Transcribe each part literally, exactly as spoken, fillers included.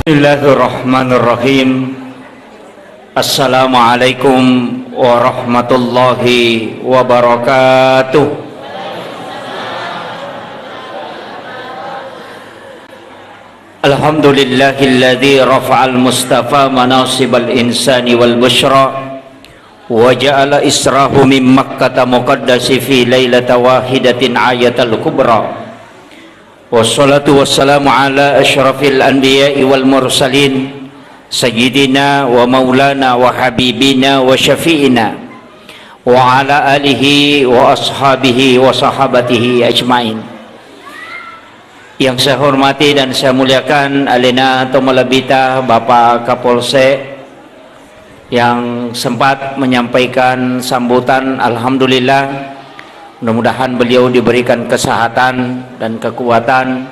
Bismillahirrahmanirrahim. Assalamualaikum warahmatullahi wabarakatuh. Alhamdulillahilladzi rafa'al mustafa manasibal insani wal busyra, wa ja'ala israhu min Makkata muqaddasi fi lailata wahidatin ayatal kubra. Wassalatu wassalamu ala asyrafil anbiya'i wal mursalin, sayyidina wa maulana wa habibina wa syafi'ina, wa ala alihi wa ashabihi wa sahabatihi ajmain. Yang saya hormati dan saya muliakan alena to malebbita Bapak Kapolsek yang sempat menyampaikan sambutan. Alhamdulillah, mudah-mudahan beliau diberikan kesehatan dan kekuatan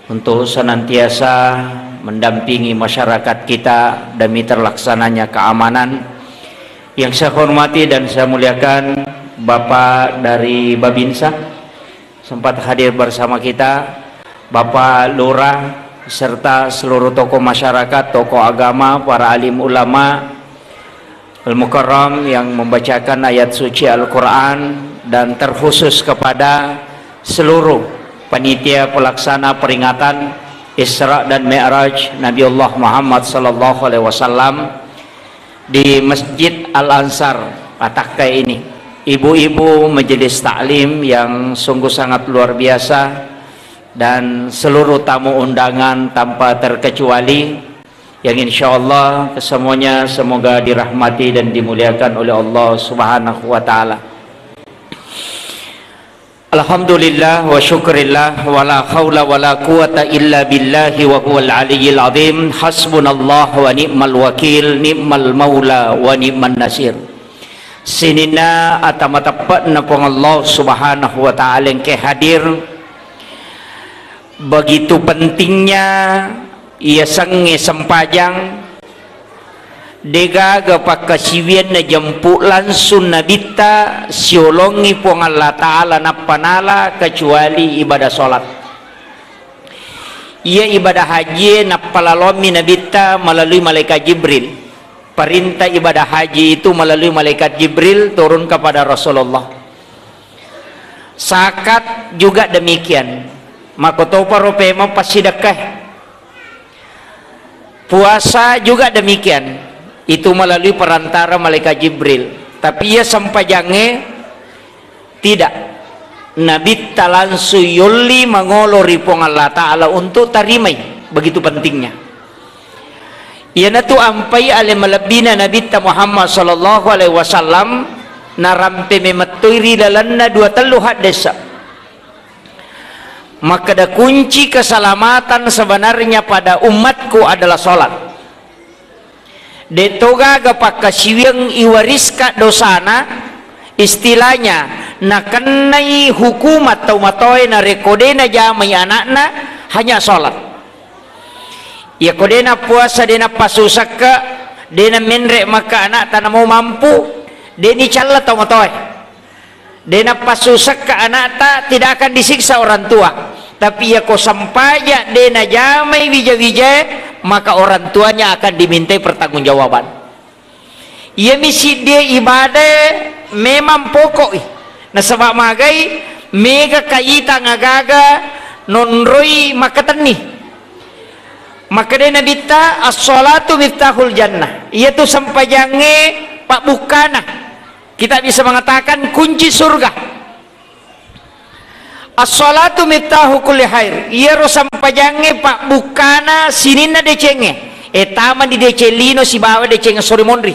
untuk senantiasa mendampingi masyarakat kita demi terlaksananya keamanan. Yang saya hormati dan saya muliakan Bapak dari Babinsa, sempat hadir bersama kita, Bapak Lurah, serta seluruh tokoh masyarakat, tokoh agama, para alim ulama, Al-Mukarram yang membacakan ayat suci Al-Quran, dan terkhusus kepada seluruh panitia pelaksana peringatan Isra dan Mi'raj Nabiullah Muhammad sallallahu alaihi wasallam di Masjid Al-Ansar Patakkai ini, ibu-ibu majelis taklim yang sungguh sangat luar biasa, dan seluruh tamu undangan tanpa terkecuali, yang insya Allah kesemuanya semoga dirahmati dan dimuliakan oleh Allah Subhanahu wa Ta'ala. Alhamdulillah wa syukrillah, wa la haula wa la quwata illa billahi wa huwal aliyyil azim. Hasbunallah wa ni'mal wakil, ni'mal maula wa ni'man nasir. Sininna ata mateppe'na Puang Allah Subhanahu wa Ta'ala engke hadir. Begitu pentingnya yasengnge sempajang, degaga pakkasiwianna jempu langsung Nabitta siolongi Puang Allah Ta'ala nappa nala kecuali ibadah salat. Iya ibadah hajie nappalalommi Nabitta melalui malaikat Jibril. Perintah ibadah haji itu melalui malaikat Jibril turun kepada Rasulullah. Zakat juga demikian. Makkotoparo pemeng passidekkae. Puasa juga demikian. Itu melalui perantara malaikat Jibril. Tapi iya sempajangnge tidak. Nabitta langsung yolli mangolo ri Puang Allah Ta'ala untuk tarimai. Begitu pentingnya. Iyanatu ampai ale malebbina Nabitta Muhammad sallallahu alaihi wasallam narampe memettoi ri lalenna dua tellu haddesa. Makkeda kunci keselamatan sebenarnya pada umatku adalah salat. De' to gaga pakkasiwiang iwariska dosana, istilahnya nakennai hukumat tau matoae narekko de' najamai anakna, hanya salat. Iyako de' nappuasa, de' nappasusakka, de' namenre' makka anakta namo mampu, de' nicalla tau matoae. De' nappasusakka anakta, tidak akan disiksa orang tua. Tapi iyako sempajang de' najamai wija-wijae, maka orang tuanya akan dimintai pertanggungjawaban. Iyami siddie ibadae memang pokok i. Nasaba magai mega kaitang agaga nonroi makkatenni. Makkedai Nabitta, "As-shalatu miftahul jannah." Iyatu sempajangnge pabbukkana. Kita bisa mengatakan kunci surga. As-shalatu miftahu kulli khair. Iyaro sempajangnge pabbukkana sininna decengnge. E, tama di deceng lino sibawa deceng sori monri.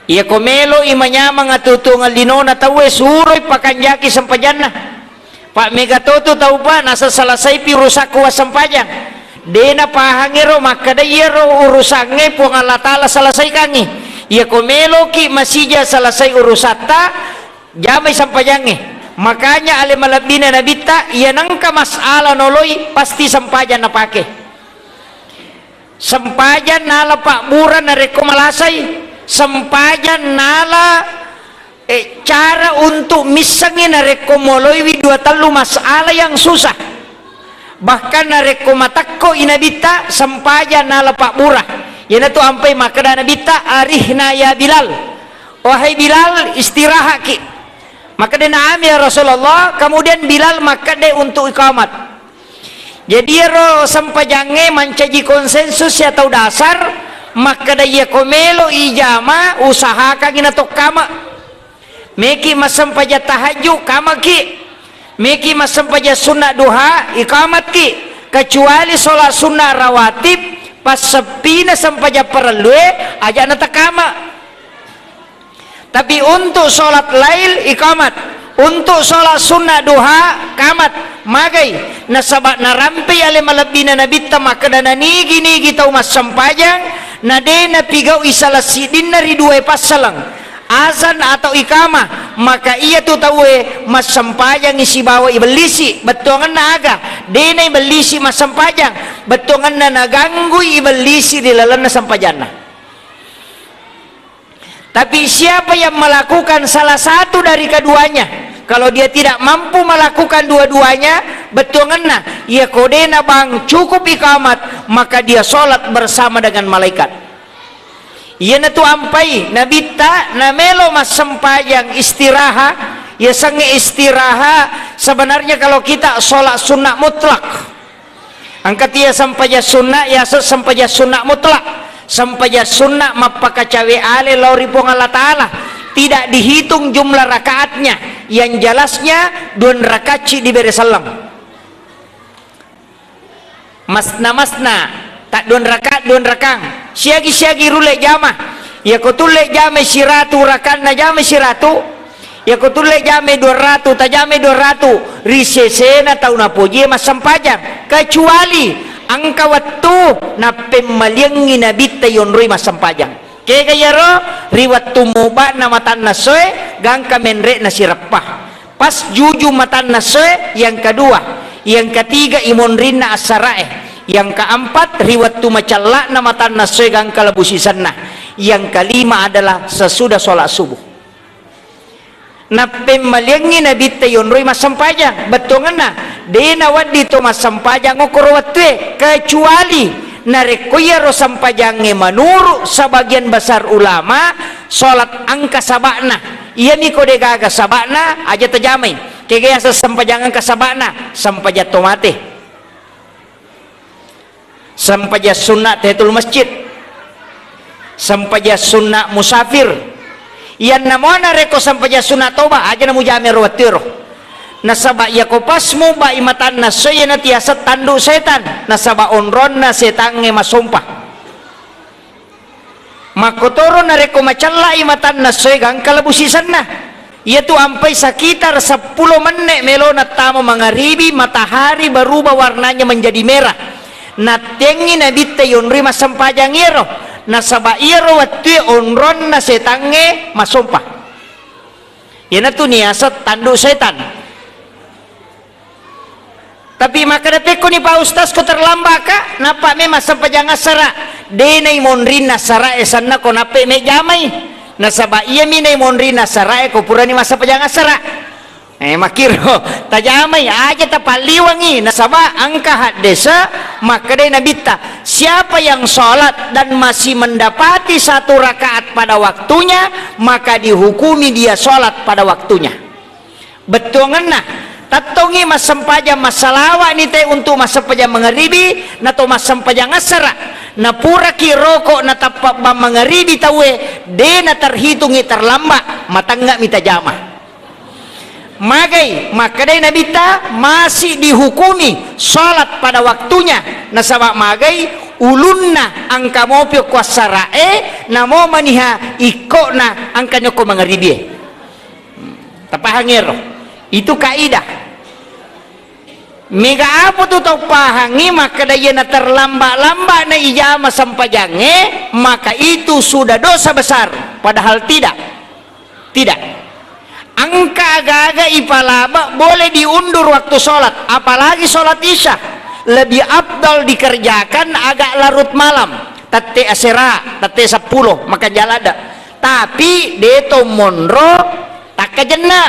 Iyako melo i manyameng atuo-tuongeng linona tauwe, suroi pakanjaki sempajanna. Pak, mega totu tau, Pak, nasa selesaipi urusakku wassempajang. De' napahangngi ro makkeda iyaro urusangnge Puang Allah Ta'ala selesaikangngi. Iyako meloki masija selesai urusatta, jamai sempajangnge. Makanya ale malebbina Nabitta, iya nengka masalah noloi pasti sempajang napake. Sempajang nala pabbura narekko malasai, sempajang nala, eh, cara untuk missengngi narekko moloiwi dua tellu masalah yang susah. Bahkan narekko matekko i Nabitta, sempajang nala pabbura. Iyanatu ampai makkeda Nabitta, "Arihna ya Bilal." Wahai Bilal, istirahatki. Makkeda, "Na'am ya Rasulullah." Kemudian Bilal makkeda untuk iqamat. Jadi iyaro sempajangnge mancaji konsensus ya tau dasar, makkeda, "Iyako melo ijama, usahakangi natokkama." Meki massempajang tahajju, kamaki. Meki massempajang sunna duha, ikamatki. Kecuali sholat sunna rawatib, passeppina sempajang parellue, aja natakama. Tapi untuk sholat lail, ikamat. Untuk sholat sunna duha, kamat. Magai. Nasaba narampei ale malebbina Nabitta makkeda, nanigi-nigi tau massempajang, na de napigau'i salah siddinna ri duae passaleng. Azan atau ikamah, maka iyatu tauwe massempajangngi sibawa ibellisi, bettuangenna aga? De naibellisi massempajang, bettuangenna naganggui ibellisi ri lalenna sempajanna. Tapi siapa yang melakukan salah satu dari keduanya, kalau dia tidak mampu melakukan dua-duanya, bettuangenna, iya ko de nabang cukup ikamat, maka dia sholat bersama dengan malaikat. Iyanatu ampai Nabitta namelo massempajang istiraha, yasengnge istiraha, sebenarnya kalau kita sholat sunnah mutlak. Engka tia sempajang sunnah, yaseng sempajang sunnah mutlak. Sempajang sunnah mappakacawe ale lao ri Puang Allah Ta'ala. Tidak dihitung jumlah rakaatnya. Yang jelasnya, dua rakaatci dibere selleng. Masna-masna, tak dua rakaat, dua rakang. Siagi-siagi rulle jama. Iyako tulle jama siratu rakanna, jama siratu. Iyako tulle jama dua ratu, tajama dua ratu. Ri sesena tau napojie massempajang. Kecuali engka wettu nappemmaliangngi Nabitta yonroi massempajang. Kega iyaro? Ri wettu muba'na matanna essoe, gangka menre'na sireppa. Pas juju matanna essoe, yang kedua, yang ketiga imonrinna assara'e, yang keempat ri wettu macella'na matanna essoe gangka lebu sisenna, yang kelima adalah sesudah sholat subuh. Nappemmaliangngi Nabitta yonroi massempajang, bettuangenna, de nawedding to massempajang okkoro wettue, kecuali narekko iyaro sempajangnge menurut sebagian besar ulama, sholat engka saba'na. Iyami ko de gaga saba'na, aja tajamai. Kega yaseng sempajang engka saba'na? Sempajang to mate. Sempajang sunna tahiyatul masjid. Sempajang sunna musafir. Iyanna mo narekko sempajang sunna toba, aja namujama ero wettuero. Nasaba iyako pas mubai matanna essoe, iyana tiaseng tandu setan. Nasaba onronna setangnge masompa. Makkotoro narekko macellai matanna essoe gangka lebu sisenna. Iyatu ampai sekitar seppulo menne melona tama mangaribi, matahari berubah warnanya menjadi merah. Nattengngi Nabitta yonroi massempajang iyaro, nasaba iyaro wettue onronna setangnge masompa. Iyanatu niaseng tandu setan. Tapi makkeda, "Pekkoni Pak Ustaz, ko terlambat ka, nappa memang sempajang assara." De naimonrinna assara e sanna ko nappe mejamai. Nasaba iyami naimonrinna assara e ko purani massempajang assara. Eh, makkiro, tajamai aja tapalliwangi. Nasaba engka haddese makkedai Nabitta, "Siapa yang sholat dan masih mendapati satu rakaat pada waktunya, maka dihukumi dia sholat pada waktunya." Bettuangenna, tettongngi massempajang, massalawa'ni te untuk massempajang mangaribi, nato massempajang assara. Napuraki roko natappa bang mangaribi tauwe, de naterhitungi terlambat, matengnga'mi tajama. Magai, makkedai Nabitta, masih dihukumi sholat pada waktunya, nasaba magai ulunna engka mopi okko assara'e, namo maniha ikkona engkani okko mangaribie. Tapahangi ero. Itu kaidah. Mega apa tu tau pahangi makkeda iyana terlambat-lambat na ijama sempajangnge, maka itu sudah dosa besar. Padahal tidak. Tidak. Engka aga-aga ipalaba boleh diundur waktu sholat, apalagi sholat isya. Lebih afdal dikerjakan agak larut malam. Tette asera, tette seppulo, makan jalada. Tapi deto monro takkajenna.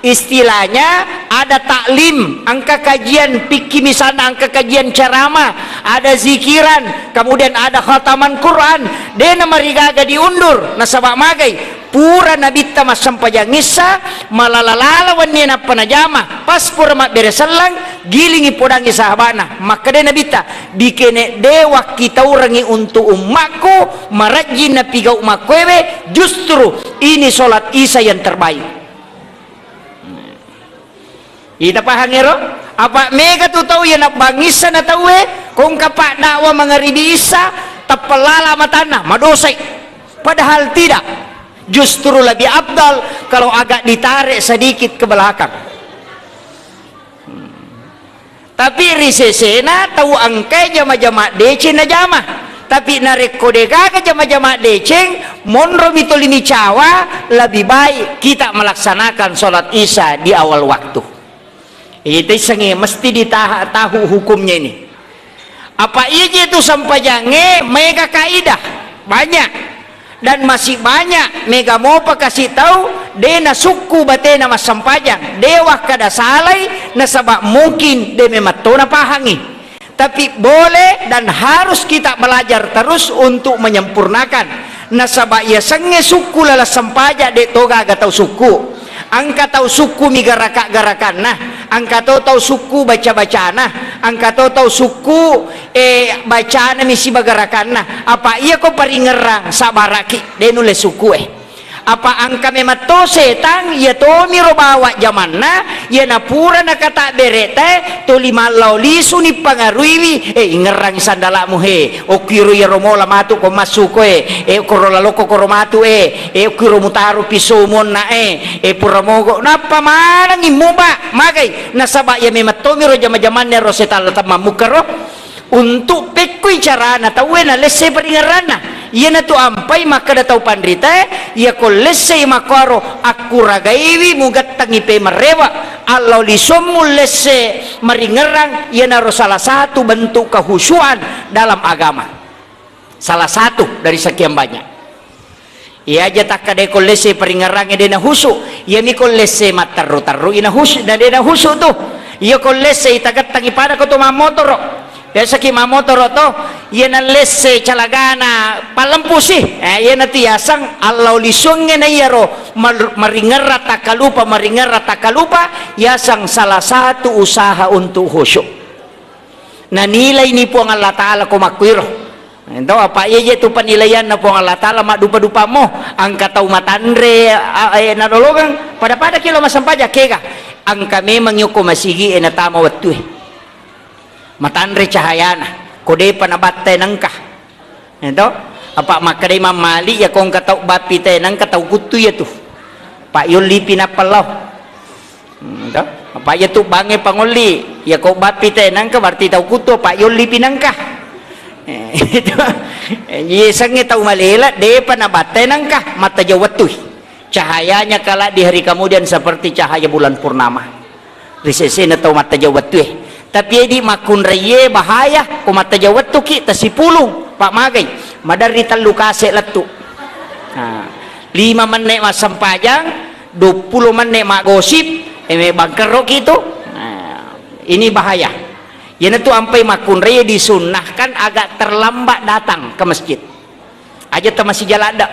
Istilahnya ada taklim, engka kajian fikih misalnya, engka kajian ceramah, ada zikiran, kemudian ada khataman Quran. De' namarigaga diundur, nasaba' magai. Pura Nabitta massempajang Isya, malala-lala wenni nappa najama. Pas pura mabbere selleng, gilingi podangi sahabana. Makkedai Nabitta, "Bikene de' wakkitaurengi untuk ummakku, marajjing napigau makkuewe, justru ini sholat Isya yang terbaik." Ita pahang ero? Apa mega tu tau iya nabbang Isya na tauwe, kongka pak dakwa mangaribi Isya, tappellala matanna, madosai. Padahal tidak. Justru lebih afdal kalau agak ditarik sedikit ke belakang. Tapi ri sesena tau engkai jama-jama deceng najama. Tapi narekko degaga jama-jama deceng, monromi toli micawa, lebih baik kita melaksanakan sholat Isya di awal waktu. Ita issengnge mesti ditaha-, tahu hukumnya ini. Apa iya je tu sempajangnge maega kaidah? Banyak. Dan masih banyak mega mopa kasi tau de' nasukku batena massempajang, de' wakkada salai, nasaba' mungkin de' memang to napahangi. Tapi boleh dan harus kita belajar terus untuk menyempurnakan. Nasaba' yasengnge sukku laleng sempajang de' to gaga tau sukku. Engka tau sukku mi garaka-garakanna, engka to tau sukku baca-bacana, engka to tau sukku, eh, bacana mi siba garakanna. Apa iya ko paringerrang, sabaraki, de' nulle sukku e. Apa engka memang to setang, iya tomiro bawa jamanna, iya napura nakatabbere te, toli mallao lisu nippangaruiwi, eh, ingerrangi sandala'mu he. Okkiro iyaro mola matu ko massuko e, e, okkoro laloko koro matu e, e, okkiro mutaro piso muonna e, e, pura mogo, nappa manengngi muba, magai, nasaba' iya memang tomiro jama-jamanna ro setalla temmammukkaro, untuk pekkui carana tauwe nalesse paringerranna. Iyanatu ampai makkeda tau panritae, iya ko lessei makkuaro akkuragaiwi mugattangi pemerrewa, allau lisommu lesse maringerrang, iyanaro salah satu bentuk kehusuan dalam agama. Salah satu dari sekian banyak. Iya aja takkadai ko lesse paringerrangnge de' nahusu, iyami ko lesse matterru-terru ina husu, na de' nahusu tu. Iya ko lesse itagettangi pada ko to mammotoro. Biasa ki mammotoro to, iya na lesse calagana pallempusi. Eh, iya na tu yasang allau lisuangnge na iyaro mar-, maringerra takkalupa, maringerra takkalupa, yasang salah satu usaha untuk khusyuk. Nanilai ni Puang Allah Ta'ala ko makkuiro. Ento apa iya je tu penilaianna Puang Allah Ta'ala maddupa-dupammo, engka tau matanre, a-, e, nadolongeng, pada-pada ki lo massempajang kega. Engka memang yoko masigi e natama wettue. Matanre cahayana, ko depa nabattai nengka. Ento, apa makkedai Imam Malik, iya ko engka tau bappi te nengka tau kuttu iya tu. Pak yollipi nappa lao. Hmm, to? Apa iya tu bangnge pangolli, iya ko bappi te nengka berarti tau kuttu, apa yollipi nengka. Eh, itu. Eh, iyasengnge tau malela, depa nabattai nengka, mattajeng wettui. Cahayanya kelak di hari kemudian seperti cahaya bulan purnama. Ri sesena tau mattajeng wettue. Tapi edi makkunraie bahaya, ko mattajeng wettuki tasipulung, pa magai. Maderri tellu kase lettu. Nah, lima menne massempajang, duappulo menne maggosip, e, me bangkerroki tu. Nah, ini bahaya. Iyanatu ampai makkunraie disunnahkan agak terlambat datang ke masjid. Aja ta masija ladde.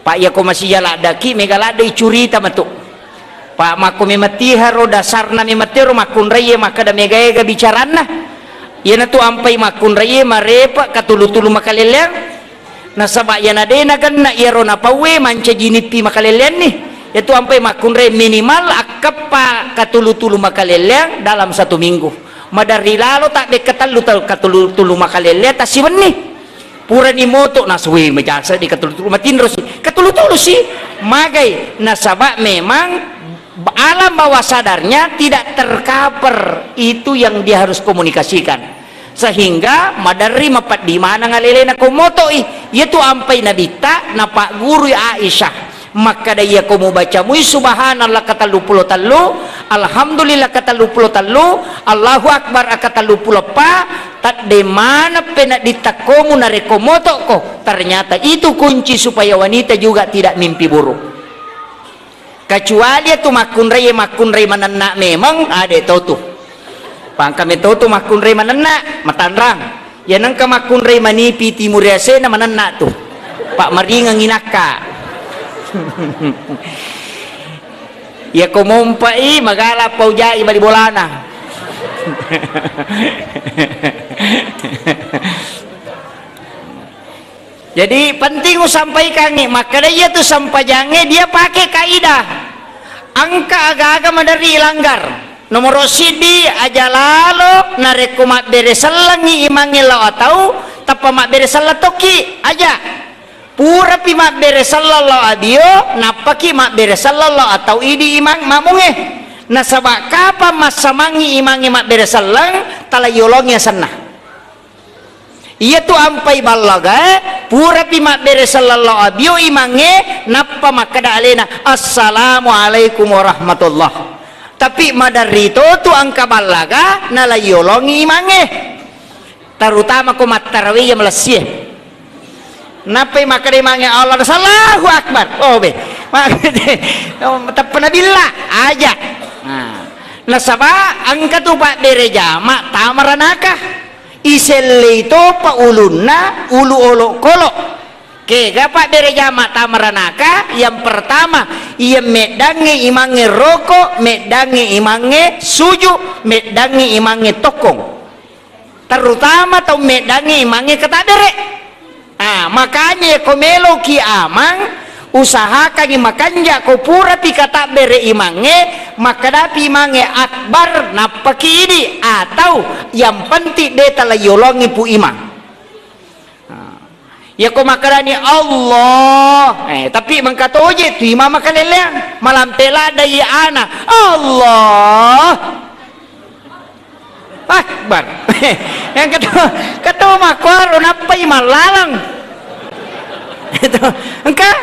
Pa iya ko masija laddeki, mega ladde icurita matu. Pa makko memetiharo dasarna memetiro makkunraie makkeda mega-ega bicaranna. Iyanatu ampai makkunraie marepe katulu-tulu makalelleang. Nasaba iyana de nagenna iyaro napauwe mancaji nippi makalelleanni. Iyatu ampai makkunrai minimal akkeppa katulu-tulu makalelleang dalam satu minggu. Maderri lalo tabbe katellu tau katulu-tulu makalelleang tasiwenni. Purani moto nasui majasa di katulu-tulu matinrosi. Katulu-tulusi. Magai nasaba memang alam bawah sadarnya tidak tercover itu yang dia harus komunikasikan. Sehingga maderri mapeddi maneng alelena ko motoi. Iyatu ampai nabitta napaggurui Aisyah. Makkeda, "Iyako mubaca mui subhanallah katelluppulo tellu, alhamdulillah katelluppulo tellu, Allahu akbar katelluppulo eppa, tedde maneng peneddi tekkomu narekko motokko." Ternyata itu kunci supaya wanita juga tidak mimpi buruk. Kecuali iyatu makkunrai, makkunrai manenna memeng, ade to tu. Pangka meto tu makkunrai manenna, matanrang. Iya nengka makkunrai manipi timur yasena manenna tu. Pak maringeng inakka. Iya ko mompai magala paujai bali bolana. Jadi penting usampaikangngi, makkeda iyatu sempajangnge dia pakai kaidah. Engka aga-aga maderri ilanggar. Nomoro siddi, aja lalo narekko mabbere sellengngi imangnge lao atau, tappa mabbere selleng tokki, aja. Purapi mabbere selleng lao abio, nappaki mabbere selleng lao atau idi imang mamungnge. Nasaba kapang massamangngi imangnge mabbere selleng, tala yolongi asenna. Iyatu ampai ballagae, purapi mabbere selleng lao abio imangnge, nappa makkeda alena, "Assalamualaikum warahmatullah." Tapi maderri to tu engka ballaga, nala yolongi imangnge. Terutama ko mattarawei iya malessie. Nappai makkeda imangnge, "Allah, Allahu Akbar." Oh, be. Ma-, teppa nabilla, aja. Nah, nasaba engka tu pabbere jama tama ranaka. Isellei topa ulunna, ulu olokolo. Kega pabbere jama tama ranaka? Yang pertama, iya meddangnge imangnge roko, meddangnge imangnge suju, meddangnge imangnge tokkong. Terutama tau meddangnge imangnge katabbere. Ah, makanya ko meloki amang, usahakangi makanja ko purapi katabbere imangnge, makkadapi imangnge akbar, nappaki idi, atau yang penting de tala yolongi pu imang. Ah. Iya ko makkedani Allah, eh, tapi mengkatoje tu imang makaleleang, malampe ladai ana, Allah. Akbar. Yang keto, keto makkuaro nappai mallalang. Itu, engka?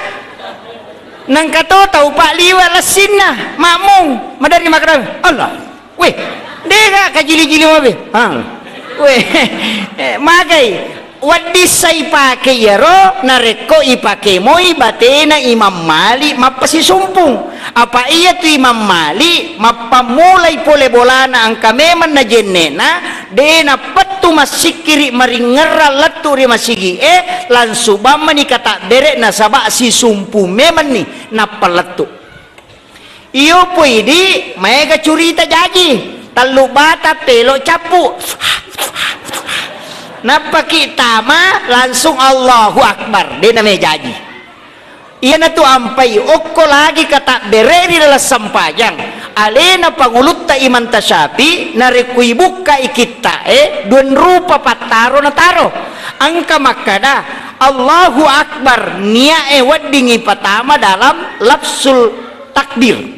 Nengka to tau pak liwa lessinna, makmung, maderri makkeda, "Allah. Weh, dega kajili-jili mabe." Ha. Weh, eh, magai. Wedding sai pake iyaro narekko ipake moi batena Imam Malik mappasisumpung. Apa iyatu Imam Malik mappammulai pole bolana engka memeng najenne'na, de nappettu massikkiri maringngerrang lettu ri masigi e, langsung bammani katabbere nasaba sisumpung memenni nappa lettu. Iyo poidi maega curita jaji, tellu bata pelo cappu. Nappaki tama langsung Allahu Akbar, de name jaji. Iyanatu ampai okko lagi katabbere ri laleng sempajang. Alena pangulutta Imam Tasyafi narekko ibukkai kitta e, dua rupa pattaro nataro. Engka makkada Allahu Akbar, nia e weddingi patama dalam lafsul takbir.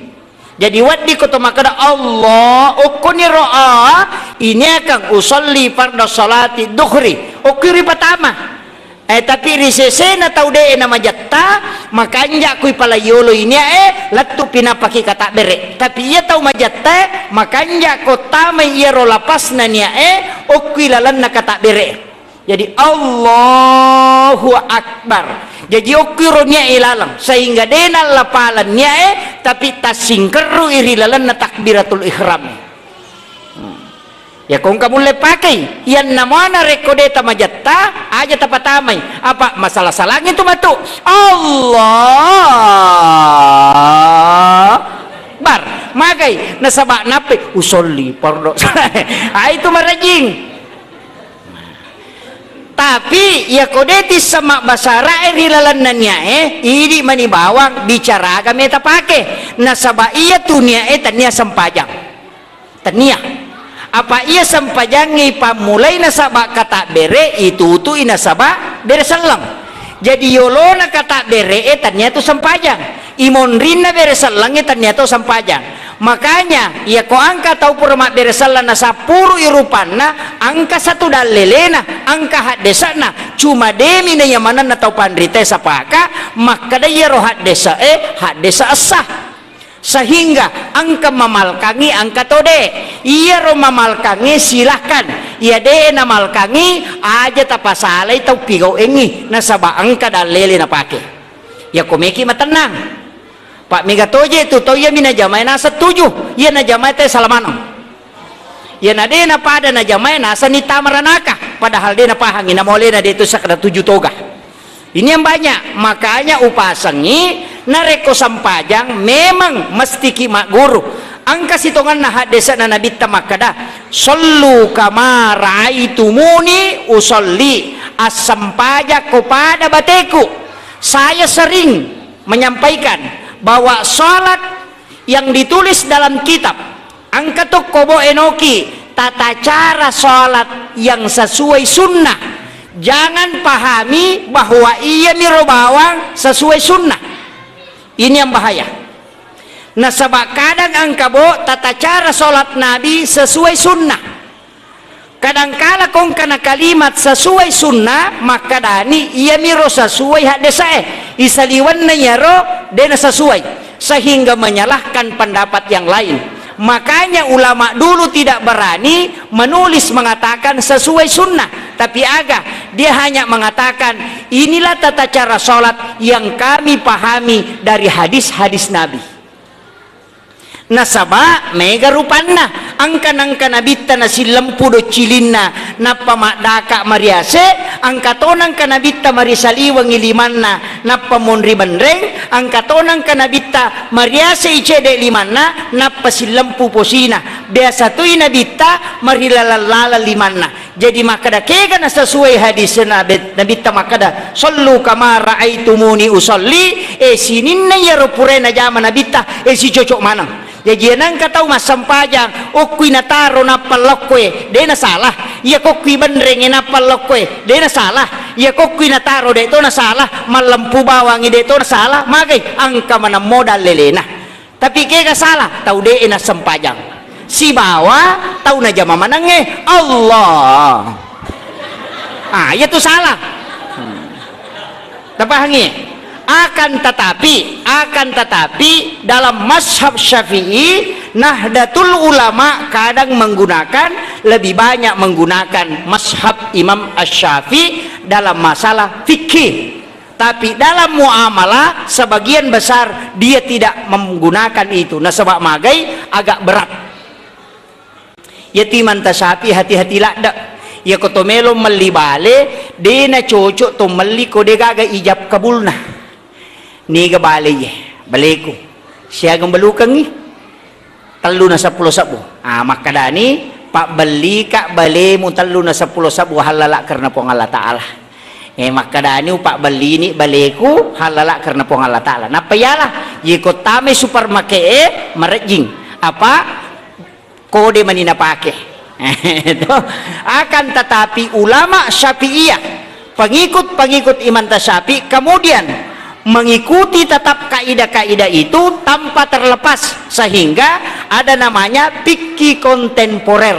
Jadi wedding ko to makkeda Allah, okkoniro a, ini akan usolli farda salati duhri. Okko ripatama. Eh, tapi ri sesena tau de na majetta, makanja kui pala yolo ini e, lettu pinapaki katabbere. Tapi iya tau majetta, makanja ko tamai iyaro lapasna nia e, okkui lalenna katabbere. Jadi, Allahu Akbar. Jaji, okkuiro niae laleng, sehingga de nallapaleng niae, tapi tassingkerrui ri lalenna takbiratul ihram. Hmm. Iya ko engka mulle pakei, iyanna muana rekko de tamajetta, aja tapatamai. Apa masala-salangi tu matu? Allah Akbar. Magai, nasaba nappai, usolli, pardo. Ah, itu marajing. Tapi, iyako de tisseng mabbasarae ri lalenna niae, idi mani bawang bicara aga meta pake. Nasaba iyatu niae tania sempajang. Tania. Apa iya sempajangnge ipammulai nasaba katabbere, itutui nasaba bere selleng. Jadi, yolona katabbere e tania tu sempajang. Imonrinna bere sellengnge tania to sempajang. Makanya, iyako engka tau pura mabbere selleng nasappurui rupanna, engka satu dallelena, engka haddese'na, cuma demi na iya manenna tau panritae sapaka, makkeda iyaro haddese e, haddese essa. Sehingga engka mamalkangi, engka to de. Iyaro mamalkangi, silahkan. Iya de namalkangi, aja tapasalai tau pigauengngi, nasaba engka dallele napake. Iyako meki matennang. Pak, mega toje tu tau iya mi najamae naseng tuju, iya najamae te sala maneng. Iya na de na pada najamae naseng ni tama ranaka, padahal de napahangi namolena de tu sakada tuju toga. Ini yang banyak, makanya upasengi narekko sempajang memang mesti ki magguru. Engka sitongenna haddese'na Nabitta makkeda, "Sallu kama raaitumuni usalli." Assempajakko pada bateku. Saya sering menyampaikan bahwa salat yang ditulis dalam kitab, engka tokko bo enoki tata cara salat yang sesuai sunnah. Jangan pahami bahwa iya miro bawang sesuai sunnah. Ini yang bahaya. Nasaba kadang engka bo tata cara salat Nabi sesuai sunnah. Kadangkala kongkana kalimat sesuai sunnah, makkadani iyamiro sesuai haddesae, isaliwenna iyaro dena sesuai, sehingga menyalahkan pendapat yang lain. Makanya ulama dulu tidak berani menulis mengatakan sesuai sunnah, tapi aga, dia hanya mengatakan, "Inilah tata cara sholat yang kami pahami dari hadis-hadis Nabi." Nasaba mega rupanna, engka nangka nabitta nasillempu doccilinna, nappa maddaka mariase, engka to nangka nabitta marisaliwengi limanna, nappa monri benreng, engka to nangka nabitta mariase icede limanna, nappa sillempu posina. Biasa toi nabitta marilaleng-laleng limanna. Jadi makkeda kega nasesuai hadis Nabi, Nabitta makkeda, "Sallu kama raaitumuni usalli." Eh, sininna iyaro purae najama Nabitta, eh, sicocok maneng. Jaji, nangka tau massempajang, okkui nataro nappa lokkoe, de nasalah. Iya kokkui benrenge nappa lokkoe, de nasalah. Iya kokkui nataro de to nasalah, mallempu bawangi de to nasalah. Magai, engka maneng modal lelena. Tapi kega salah? Tau de'e nassempajang. Sibawa tau najama manengnge Allah. Ah, iya tu salah. Hmm. Tapahangi? Akan tetapi, akan tetapi dalam mazhab Syafi'i, Nahdlatul Ulama kadang menggunakan, lebih banyak menggunakan mazhab Imam Asy-Syafi'i dalam masalah fikih. Tapi dalam muamalah, sebagian besar dia tidak menggunakan itu. Nasaba magai agak berat. Iyatu Imanta Syafi'i hati-hati ladde. Iyako to melo melli bale, de nacocok to melli ko de gaga ijab kabulna. Niga bale iye, baleku. Siagang belukengngi. Tellu na seppulo sebbu. Ah, makkadani, "Pabbellika balemu tellu na seppulo sebbu hallala karena Puang Allah Ta'ala." Eh, makkadani, "Upabbellini baleku hallala karena Puang Allah Ta'ala." Nappa iyalah, yeko tamai supermarket e, marejjing. Apa? Kode mani napake. Itu. Akan tetapi ulama Syafi'iyah, pengikut-pengikut Imanta Syafi'i, kemudian mengikuti tetap kaidah-kaidah itu tanpa terlepas, sehingga ada namanya fikih kontemporer.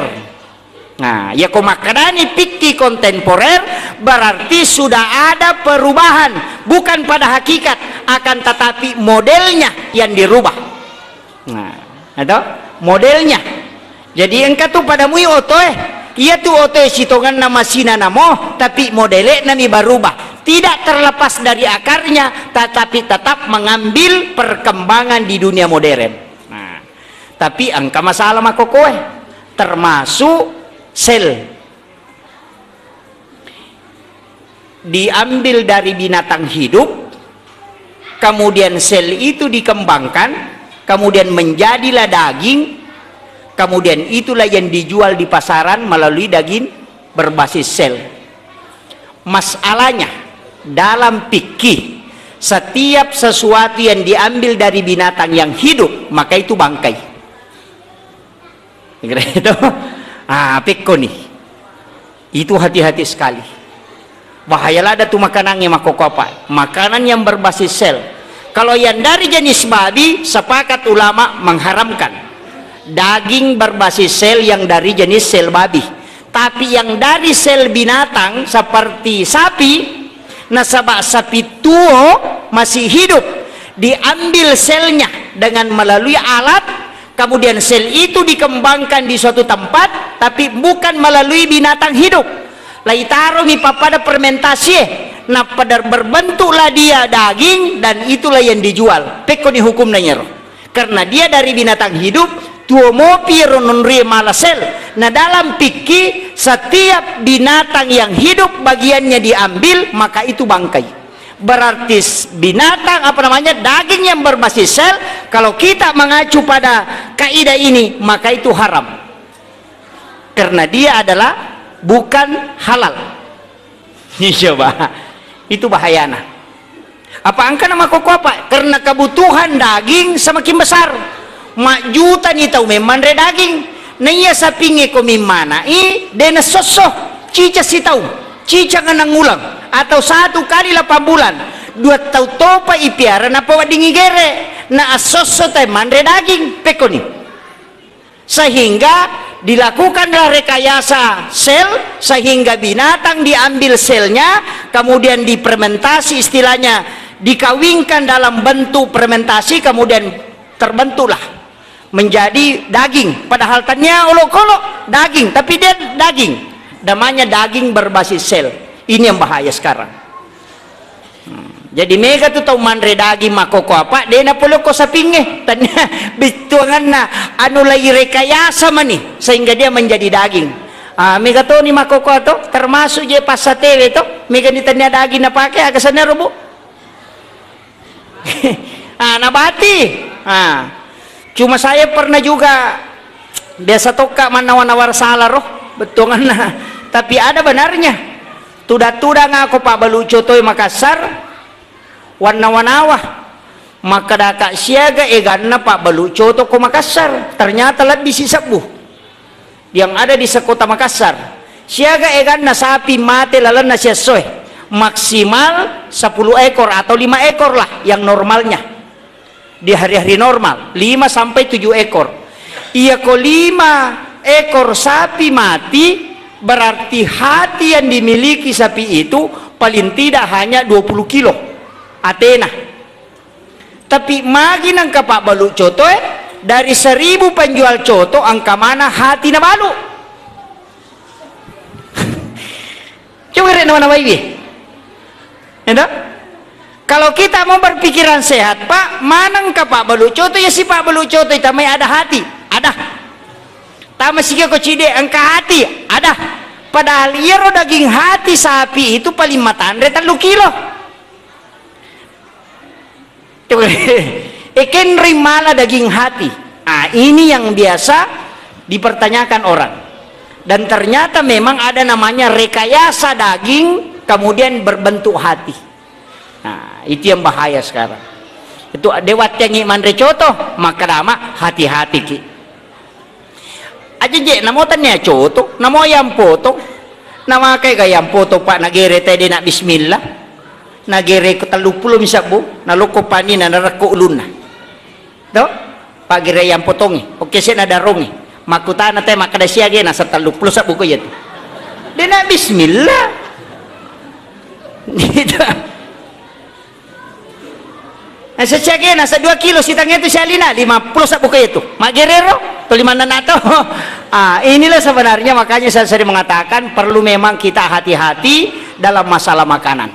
Nah, ya ko makkadani fikih kontemporer, berarti sudah ada perubahan, bukan pada hakikat, akan tetapi modelnya yang dirubah. Nah, itu modelnya. Jadi engka tu pada mui otoe. Iya tu otoe sitongenna masina namo, tapi modele nami barubah. Tidak terlepas dari akarnya, tetapi tetap mengambil perkembangan di dunia modern. Nah, tapi engka masalah makokoe, termasuk sel. Diambil dari binatang hidup, kemudian sel itu dikembangkan, kemudian menjadilah daging, kemudian itulah yang dijual di pasaran melalui daging berbasis sel. Masalahnya, dalam fikih, setiap sesuatu yang diambil dari binatang yang hidup, maka itu bangkai. Kira itu. Ah, pekko nih. Itu hati-hati sekali. Bahaya lada tu makanannya makoko apa? Makanan yang berbasis sel. Kalau yang dari jenis babi, sepakat ulama mengharamkan daging berbasis sel yang dari jenis sel babi. Tapi yang dari sel binatang seperti sapi, nasaba sapi tuo masih hidup, diambil selnya dengan melalui alat, kemudian sel itu dikembangkan di suatu tempat, tapi bukan melalui binatang hidup. Laitaromi pappada fermentasi, eh. Nappa dar-, berbentuklah dia daging dan itulah yang dijual. Pekkoni hukumna iyaro. Karena dia dari binatang hidup, tuo mopi ro nonrie mala sel. Nah, dalam fikih, setiap binatang yang hidup bagiannya diambil, maka itu bangkai. Berarti s-, binatang, apa namanya, daging yang berbasis sel, kalau kita mengacu pada kaidah ini, maka itu haram. Karena dia adalah bukan halal. Iya, Pak. Itu bahayana. Apa engka na makkokko apa? Karena kebutuhan daging semakin besar. Majjutani tau memmanre daging. Naiya sapingnge ko mimmanai, de nassosso. Cica sitaung, cica ngennang uleng, atau satu kali lapan bulan. Dua tau topa ipiara napaweddingi gere. Na assosso tai manre daging. Pekkoni. Sehingga dilakukanlah rekayasa sel, sehingga binatang diambil selnya, kemudian difermentasi, istilahnya dikawinkan dalam bentuk fermentasi, kemudian terbentuklah menjadi daging. Padahal tania olokolo daging, tapi dia daging. Namanya daging berbasis sel. Ini yang bahaya sekarang. Hmm. Jadi mega tu tau manre daging makkokko apa, de napolokko sapingnge. Tania bittuanganna anu lai rekayasa mani sehingga dia menjadi daging. Ah, mega toni makkokko to, termasuk je passatewe to, mega ni tania daging napake, aga sanna robu. Ah, nabati. Ah. Cuma saya pernah juga, biasa tokka mannawa-nawar sala ro bettuanganna. Tapi ada benarnya. Tudang-tudang ako pabbalu cotoe Makassar, wannawa-nawa. Makkedaka siaga eganna pabbalu coto ko Makassar. Ternyata lebbi sisebbu yang ada di sekota Makassar. Siaga eganna sapi mate lalenna siessoe, maksimal sepuluh ekor atau lima ekor lah yang normalnya. Di hari-hari normal, lima sampai tujuh ekor. Iya ko lima ekor sapi mati, berarti hati yang dimiliki sapi itu paling tidak hanya dua puluh kilo atena. Tapi magi nengka pabbalu cotoe, dari seribu penjual coto engka mana hati nabalu. Coba rek nama-nama iwi. Enda? Kalau kita mau berpikiran sehat, Pak, manengka pabbalu coto, ya si pabbalu coto, tamai ada hati. Ada. Tama sika ko cide, engka hati. Ada. Padahal iyaro daging hati sapi itu paling matanre tellu kilo. Coba, ekenri mala daging hati. Ah, ini yang biasa dipertanyakan orang. Dan ternyata memang ada namanya rekayasa daging, kemudian berbentuk hati. Nah, itu yang bahaya sekarang. Itu dewattengi manre coto, maka dama hati-hati ki. Aja je, namo tania coto, namo ayam potong. Namakai ga ayam potong, Pak, nagere tede na bismillah. Nagere ko tellu pulo misabbu, nalokko panina, narekko ulunna. To? Pagere ayam potongi, oke, sena darongi. Makkutana te makkeda siage, nasa tellu pulo sabbu ko iya tu. Dena bismillah. Gitu. Nasa siage, nasa dua kilo, sitangnge tu sialina, lima pulo sabbu ko iya tu. Maggerero, to limanna nato. Ah, inilah sebenarnya makanya saya sering mengatakan perlu memang kita hati-hati dalam masalah makanan.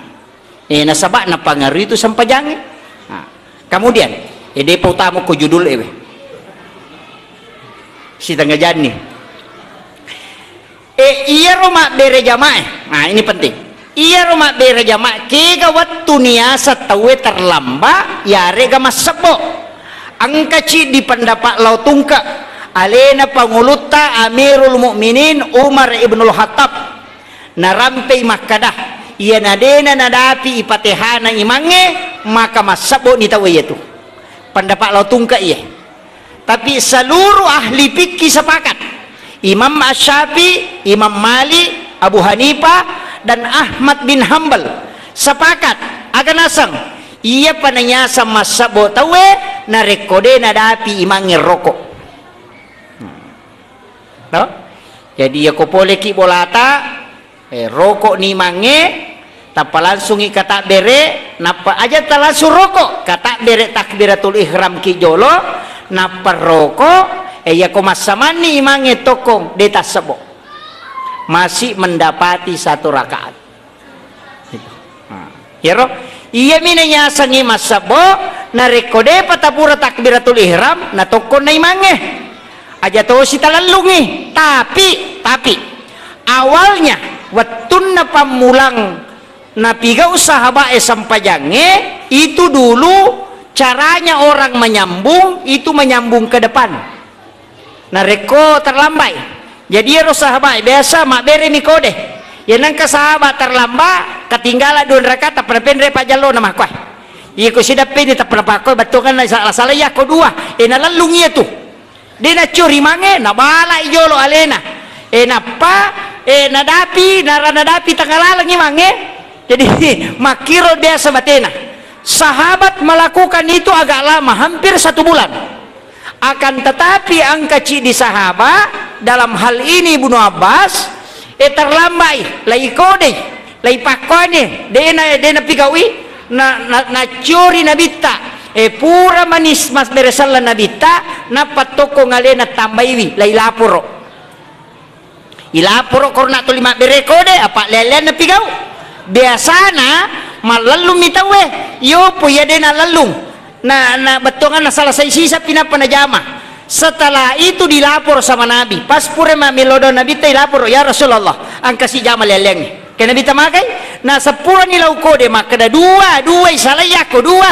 Eh, nasaba napangaruhi tu sempajangnge. Nah, kemudian, eh, depa utama ko judul ewe. Sitengah jani. Eh, iyaro mabbere jamaah. Nah, ini penting. Iyaro mabbere jamaah, kega wettu niasa tauwe terlambat, yarega massebbo. Engkaci di pendapat lao tungke, alena pangulutta Amirul Mukminin Umar ibnul Khattab. Narampei makkada, iyana dena nadapi ipatehana imangnge, maka massebbo ni tauwe iyatu. Pendapat lao tungke iye. Tapi seluruh ahli fikih sepakat. Imam Asy-Syafi'i, Imam Malik, Abu Hanifah, dan Ahmad bin Hambal sepakat. Aga naseng, iya pananyaseng massebbo tauwe narekko de nadapi imangnge rokok. No? Jadi, iya ko poleki bolata, eh, rokok ni mange, tappa langsungi katabbere, nappa aja talangsung rokok, katabbere takbiratul ihram ki jolo, nappa rokok, eh, iya ko massamanni imangnge tokkong, de tassebbo. Masih mendapati satu rakaat. Gitu. Nah. Iyaro, iyami nayasengngi massebbo, narekko de'pa tapura takbiratul ihram, natokkonna imangnge. Aja tosi talellungngi. Tapi, tapi, awalnya, wettunna pammulang napigau sahaba'e sempajangnge, itu dulu caranya orang menyambung, itu menyambung ke depan. Narekko terlambai. Jadi iyaro sahabat biasa mabberemi kode. Iya nengka sahabat terlambat, ketinggalan dua rakaat, tappa napenre pajallona makkuai. Iko sidappeni tappa napakko bettuanna sala-sala iya ko dua. E nalellung iya tu. De naccuri mange, nabalai jolo alena. E nappa, e nadapi, nara nadapi tengah lalengi mange. Jadi makkiro biasa batena. Sahabat melakukan itu agak lama, hampir satu bulan. Akan tetapi engka ciddi sahaba dalam hal ini Ibnu Abbas, e terlambai, lai kodei, lai pakkoane, dena, dena pigaui, na, na, naccori nabitta, e pura manis mas beresalla nabitta, nappa tokko ngalena tambaiwi, lai laporo. Ilaporo korona tuli mabbere kode, apa lean-lean napigau. Biasana mallellung mi tauwe, yopo iya de nalellung. Na, na bettuanganna salasai sisa pinappa najama. Setelah itu dilapor sama Nabi. Pas pura mammelo do Nabitta ilaporo, "Ya Rasulullah, engka si jama lean-leangnge." Ke Nabitta magai, na seppurani lau kode makkeda dua, dua isalai yakko dua.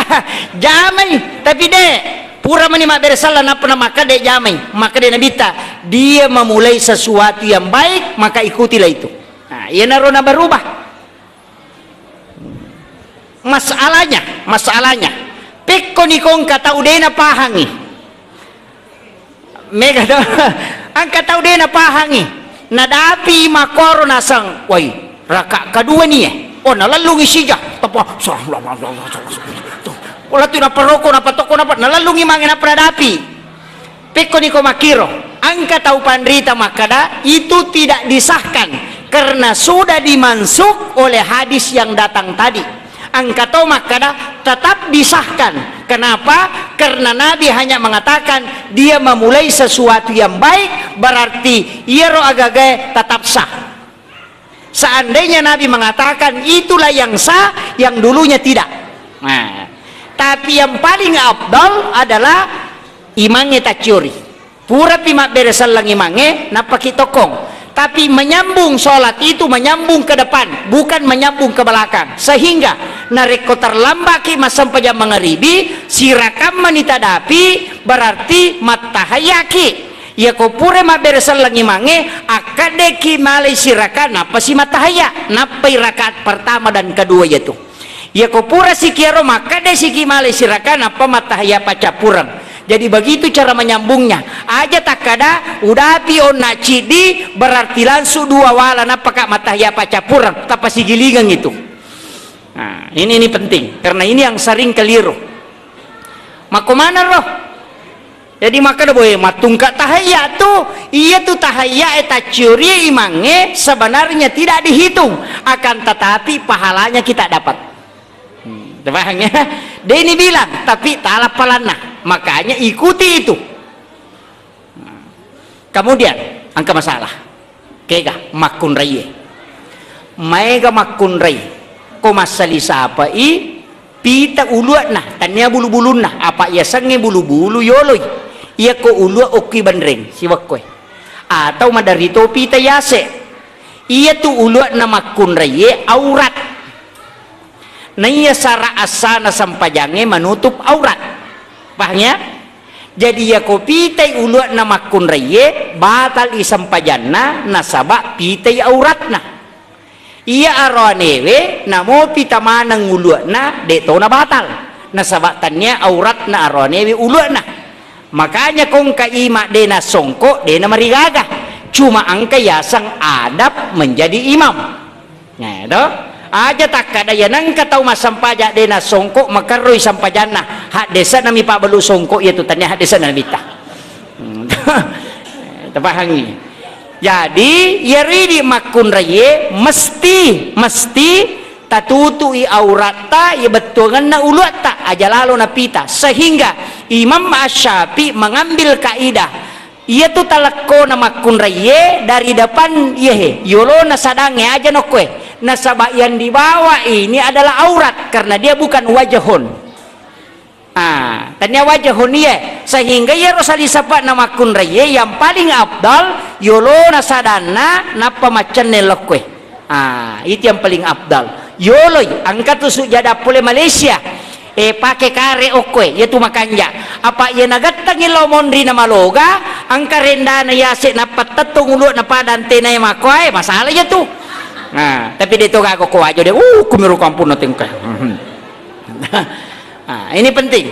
Jamai, tapi de. Pura mani mabbere sella nappa namakkeda jamai, makkeda Nabitta, "Dia memulai sesuatu yang baik, maka ikutilah itu." Nah, iyanaro nabarubah. Masalahnya, masalahnya, pekkoni ko engka tau de napahangi. Mega to? Engka tau de napahangi. Nadapi makkoro naseng, "Wai, raka kedua ni eh." Oh, nalellungi sija. Tapa, Ola tu naparoko, napatoko, napa, nalellungi mange nappa nadapi. Pekkoni ko makkiro, engka tau panrita makkeda, itu tidak disahkan karena sudah dimansukh oleh hadis yang datang tadi. Engka tau makkeda, tetap disahkan. Kenapa? Karena Nabi hanya mengatakan dia memulai sesuatu yang baik, berarti iyaro agagae tetap sah. Seandainya Nabi mengatakan itulah yang sah, yang dulunya tidak. Nah, tapi yang paling afdal adalah imangnge tacciori. Purapi mabbere selleng imangnge, nappaki tokkong. Tapi menyambung sholat itu menyambung ke depan, bukan menyambung ke belakang. Sehingga narekko terlambaki massempajang mangaribi, sirakammani tadapi, berarti mattahayaki. Iyako pura mabbere selleng imangnge, akkaddeki malai siraka, nappa si mattahayya, nappai rakaat pertama dan kedua iyatu. Iyako pura sikiaro makkadde siki malai siraka, nappa mattahayya paccappureng. Jadi begitu cara menyambungnya. Aja takkada, udapi onna ciddi, berarti langsung dua wala, nappaka mattahayya paccappureng, tappa sigilingeng itu. Nah, ini, ini penting, karena ini yang sering keliru. Makko maneng ro? Jadi makkeda, "Boe, mattungka tahayya tu, iya tu tahayya e tacciori imangnge sebenarnya tidak dihitung, akan tetapi pahalanya kita dapat." Hmm, paham ya? Deni bilang, tapi tala palanna. Makanya ikuti itu. Nah, kemudian, engka masalah. Kega makkunraie. Maega makkunrai. Ko massali sapai pita ulua'na, tania bulu-bulunna, apa yasengnge bulu-bulu yoloi. Iyako ulua okki benreng, siwekkoe. Atau maderri to pita yase. Iyatu ulua'na makkunraie aurat. Naiya sara assana sempajangnge manutup aurat. Paham ya? Jadi, iyako pitai ulua'na makkunraie, batal i sempajanna, nasaba pitai auratna. Iya aroanewe, namo pita maneng ulua'na, de' to nabatal. Nasaba tania auratna aroanewe ulua'na. Makanya ko engka ima de' nasongko, de' namarigaga. Cuma engka yaseng adab menjadi imam. Nah, to? Aja takkada iya nengka tau massempajang de' nasongko, makerroi sempajanna. Haddese'na mi pabbalu songko iya tu, tania haddese'na nabitta. Hmm. Tapahangi. Jadi, iyaro idi makkunraie mesti, mesti tatutui auratta, iya bettuangenna uluatta, aja lalo napita. Sehingga Imam Asy-Syafi'i mengambil kaidah, iyatu talekkona makkunraie dari depan iyahe, yolona sadangnge aja nokkoe. Nasaba yang dibawa ini adalah aurat, karena dia bukan wajahun. Ah, tania wajahun iye, sehingga iyaro salisapa'na makkunraiye yang paling afdal, yolona sadanna, nappa maccenne lokkoe. Ah, itu yang paling afdal. Yoloi, engka tu sujada pole Malaysia. Eh, pake kare okkoe, iya tu makanja. Apa iya nagattangi lao monri na maloga, engka rendana yase nappa tettong ulu'na pada antenae makkoe, masalah iya tu. Nah, tapi de to gaga ko wajo de, uh, kumiro kampung na tengka. Ah, ini penting.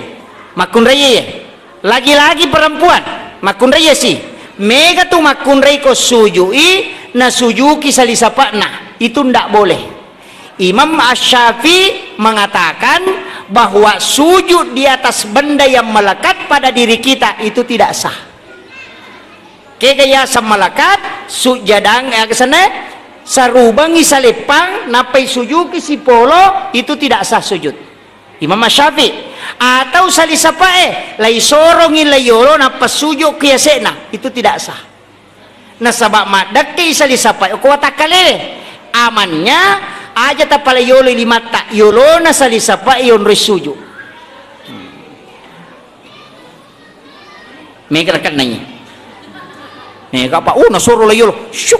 Makkunraiye. Lagi-lagi perempuan, makkunraiye si. Mega tu makkunrai ko sujui, na sujuki salisapa'na. Itu ndak boleh. Imam Asy-Syafi'i mengatakan bahwa sujud di atas benda yang melekat pada diri kita itu tidak sah. Kega yaseng melekat, sujadang, eh, aga senna, sarubangi saleppang, nappai sujuki sipolo, itu tidak sah sujud. Imam Syafi'i. Atau salisapae, lai sorongi lai yolo, nappa sujud ki yase'na, itu tidak sah. Nasaba maddekke salisapae ko watakkalewe. Amannya, aja tapale yolo limatta, yolona salisapae yonroi sujud. Mega rekenna iya. Mega apa? Oh, nasoro la yolo. Syuk.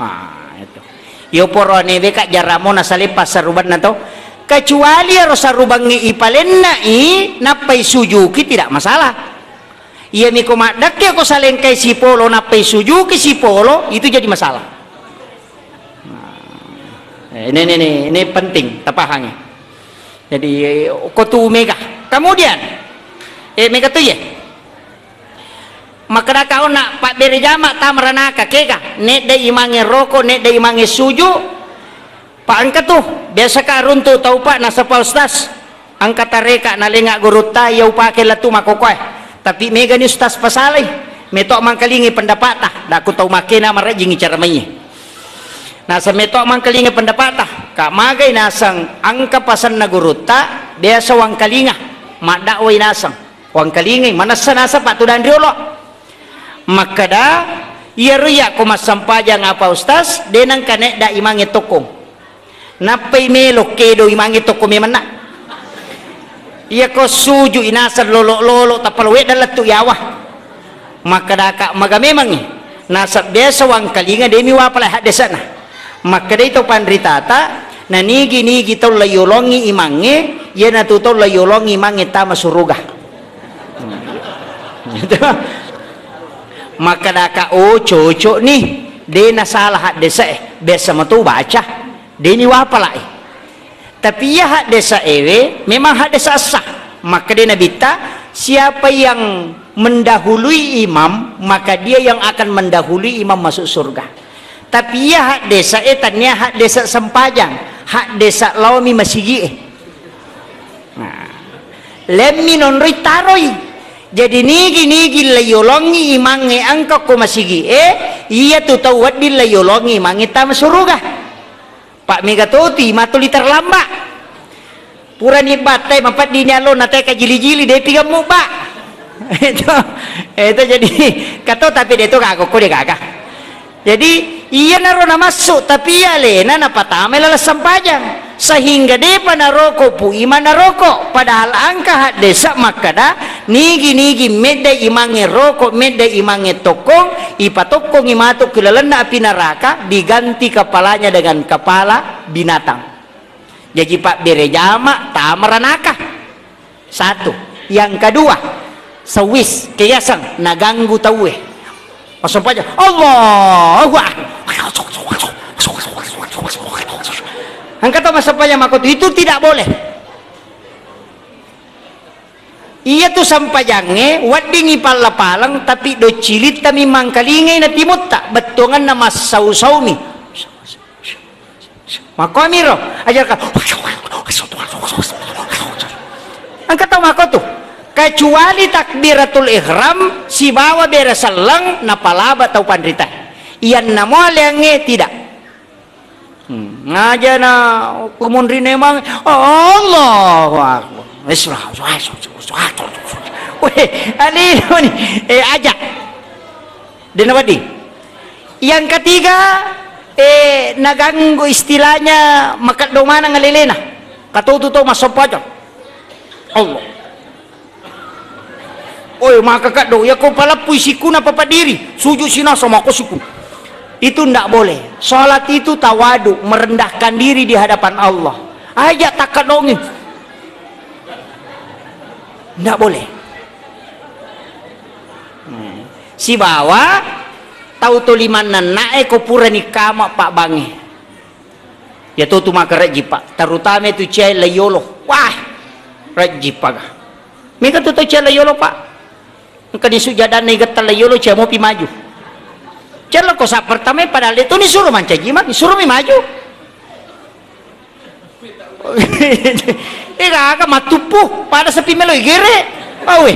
Ah, itu. Yo poro ane beka jaramo nasale passarubanna to. Kecuali ero sarubangnge ipalennai, nappai sujuki, tidak masalah. Iya miko maddekke ko salengkai sipolo, nappai sujuki sipolo, itu jadi masalah. Nah, ini, ini, ini, ini penting tapahangi. Jadi, eh, ko tu mega. Kemudian, eh, mega tu ye. Makkedaka onna pabbere jama tama ranaka kega, nedda imange roko, nedda imange suju. Pa engka tu, biasa ka runtu tau pa nasapa ustaz. Engka tareka nalenga gurutta iya upake lettu makkokoe. Tapi mega ni ustaz pasalai. Meto mangkalingi pendapata, dakku tau makkena marajingi cara maiye. Naseng meto mangkalinga pendapata, ka magai naseng engka pasenna gurutta, biasa wangkalinga, maddakwai naseng, wangkalingai, manessa naseng pattudanri olo. Makkeda, iyaro iya ko massempajang apa ustaz, de nengka nedda imange tokkong. Nappai melo kedo imange tokkong memenna. Iya ko suju inaseng lolo-lolo, tappa lo wedda lettu yawa. Makkedaka, maga memangngi? Naseng biasa wangkalinga, demi wapala haddese'na. Makkedai to panritata, nanigi-nigi tau laiyolongi imangnge, iyanatu tau laiyolongi imangnge tama suruga. Makkedaka, oh, cocok ni, de nasalah haddese'e, biasa mato baca, demi wapalai. Tapi iya haddesa ewe memang haddesa sah. Makkeda Nabitta, siapa yang mendahului imam, maka dia yang akan mendahului imam masuk surga. Tapi iya haddesa e tania haddesa sempajang, haddesa laomi masigi e. Nah, lemmi nonroi taroi. Jadi nigi-nigi laiyolongi imangnge engka ko masigi e, iya tu tau wedding laiyolongi imangnge tama suruga. Pak mega toti matuli terlambat. Purani battai mapeddini allo na teka jili-jili depi gemmu, Pak. Itu, itu jadi kato tapi de to gaga ko de gaga. Jadi iyanaro namassu tapi iya alena napatamai laleng sempajang sehingga depa naroko pu imang naroko padahal engka haddesa makkeda nigi-nigi medda imangnge roko medda imangnge tokkong ipatokkongi matu ki lalenna api neraka diganti kepalanya dengan kepala binatang. Jaji pabbere jama tama ranaka. Satu. Yang kedua, sewis, keyaseng, naganggu tauwe. Massempajang, Allahu Akbar. Engka to massempajang makkotu, itu tidak boleh. Iya tu sempajangnge weddingi palla-paleng tapi doccilittami mangkalingai na timutta bettuanganna massau-saumi. Makkuamiro ajarka engka tau makko tu kecuali takbiratul ihram sibawa bere selleng napalaba tau panrita iyanna mo aleangnge tidak. Hmm, ngajana kumunrine mang, Allahu Akbar. Wes, wah, wah, wah, wah, wah. Weh, alino ni. Eh, aja. Dena wadi. Yang ketiga, Eh, naganggu istilahnya makeddo maneng alelena. Katotu to massempajang. Allah. Oi, maka keddo, ya ko paleppui sikuna papadiri, sujud sinasa mako siku. Itu ndak boleh. Salat itu tawadu, merendahkan diri di hadapan Allah. Aja takedongi. Ndak boleh. Hmm. Sibawa tau to limanna na'e ko purani kama pabbangnge. Iya to tu maka rejji, Pak. Terutama tu cia la yolo. Wah, rejji paga. Mega tu to cia la yolo, Pak. Engka di sujadanna igetta la yolo, cia mopi maju. Cia lo ko sa pertama padahal itu ni suruh mancaji mah, suruh mi maju. Eh, gaga matuppu, pada sepi melo igere. Awe.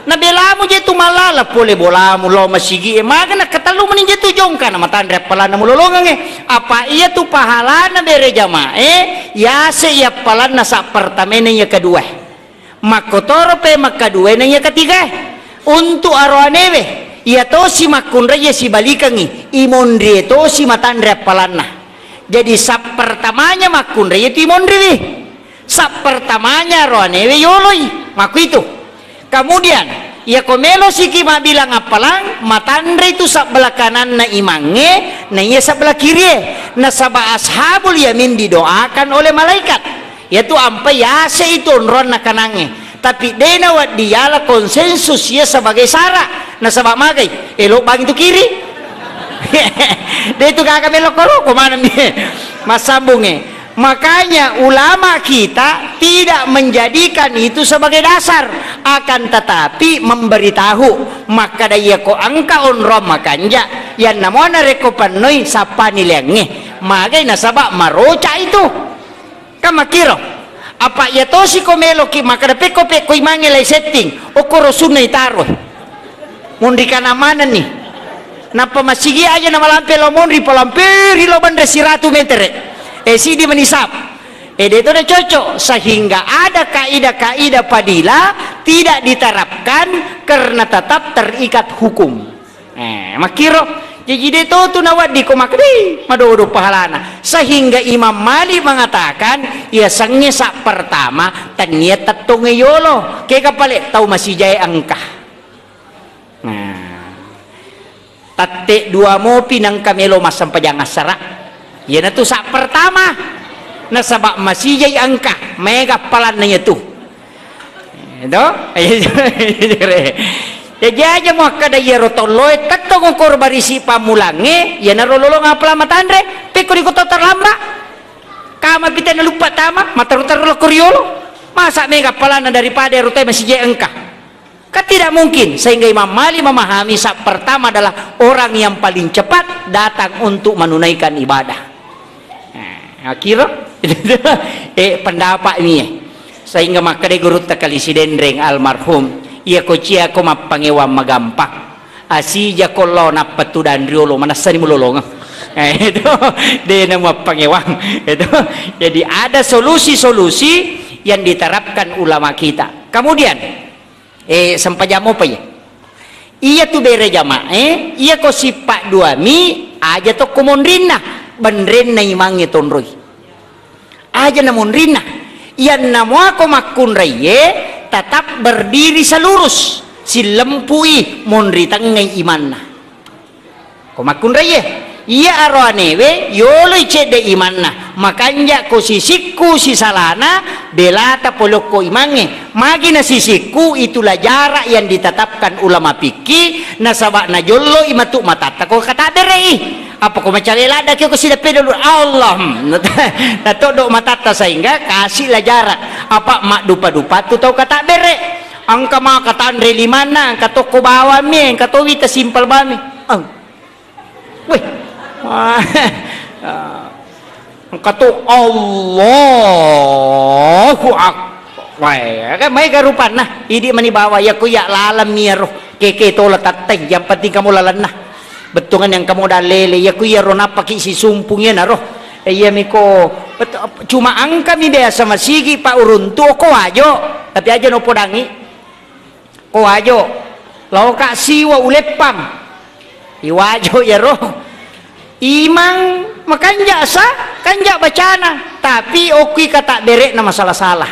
Na belamu je tu malala pole bolamu lo masigi e. Maga na ketellu meni je tu jongka na matanre appalanna mulolongeng e. Apa iya tu pahalana bere jamae, yase iya appalanna sa pertamena iya kedua. Makkotoro pe makkaduena iya ketiga. Untuk aroanewe, iya tosi makkunrai iya sibalikengi, imonrie tosi matanre appalanna. Jadi sa pertamanya makkunrai iya tu imonriwi. Sa pertamanya roanewe yoloi, makkuitu. Kemudian, iya ko melo siki mabbilang appalang, matanre itu sabbelah kananna imangnge, na iya sabbelah kirie. Nasaba ashabul yamin didoakan oleh malaikat. Yatu ampai yase itu onronna kanangnge. Tapi de nawedding yala konsensus iya sebagai syarat. Nasaba magai, elo bang itu kiri. De itu gaga melo koro, ko manenni. Massambungnge. Makanya ulama kita tidak menjadikan itu sebagai dasar, akan tetapi memberitahu, makkada iya ko engka onrong makanja, yanna mona rekko pennoi sappani leangnge, magai nasaba maroca itu. Kan makkiro. Apa iya tosi ko meloki makkada pekko-pekko imangnge lai setting, okkoro sunna itaro. Monri kana manenni. Nappa masigi aja na malampe lao monri, palamperi lao benre siratu metere. Eh, sidi menisap. Eh, de to de cocok. Sehingga ada kaidah-kaidah fadilah tidak diterapkan karena tetap terikat hukum. Eh, makkiro. Jaji de to tu nawedding ko makkeda, "Ih, madodo pahalana." Sehingga Imam Malik mengatakan, iya sengnge sa pertama, tennia tettongnge yolo. Kega pale tau masijae engka. Nah, tette dua mopi nengka melo massempajang assara. Iyanatu sa pertama. Nasaba masijai engka, maega appalanna iyatu. Edo? Jaji aja muakkada iyaro tolloe tettong okoro barisi pammulangnge, iyanaro lolong appalang matanre, pekko diko to terlambat. Kama pite naluppa tama, mataru-taru lokko riolo. Masa mega appalanna daripada ero toe masijai engka. Kan tidak mungkin, sehingga Imam Malik memahami sa pertama adalah orang yang paling cepat datang untuk menunaikan ibadah. Nah, akhirnya, eh, pendapat ini, sehingga makkeda gurutta Kali Sidenreng almarhum, iya ko cia ko mappangewang magampang, asija ko lao nappa tudang riolo, manassani mulolongeng. Eh, itu, de na mappangewang. Itu. Jadi ada solusi-solusi yang diterapkan ulama kita. Kemudian, Eh, sempajang mopa iya. Iya tu bere jamae, iya ko sippa duami, aja tokko monrinna, benrenna imangnge tonroi. Aja na monrinna. Iyanna muako makkunraie, tetap berdiri selurus, sillempui monri tengngai imanna. Ko makkunraie, iya aroanewe yoloi cedde imanna, makanja ko sisikku sisalana, belata polokko imangnge. Magi na sisikku, itulah jarak yang ditetapkan ulama fikih, nasaba najollo i matu matatta ko katabbere'i. Apa ko macawe ladda ki ko sideppe dulu, Allah, hmm, natoddo matatta sehingga kasihlah jarak. Apa maddupa-dupa tu tau katabbere. Engka maka tanre limanna, engka tokko bawammi, engka towi tasimpel bami. Ang. Weh. Engka to Allahu Akbar. Weh, kan maega rupanna. Idi mani bawa, iya ko iya lalemmi iyaro. Keke tola tattai, yang penting kamu lalenna. Bettuangan yang kamu dalele, iya ko iyaro nappaki sisumpung iyanaro. Eh, iya miko, bet-, cuma engkami biasa masigi pa uruntu ko Wajo, tapi aja no podangi. Ko Wajo, laoka siwa uleppang. I Wajo iyaro. Imang makanja sa, kanja bacana, tapi okki kata bere'na masala-sala.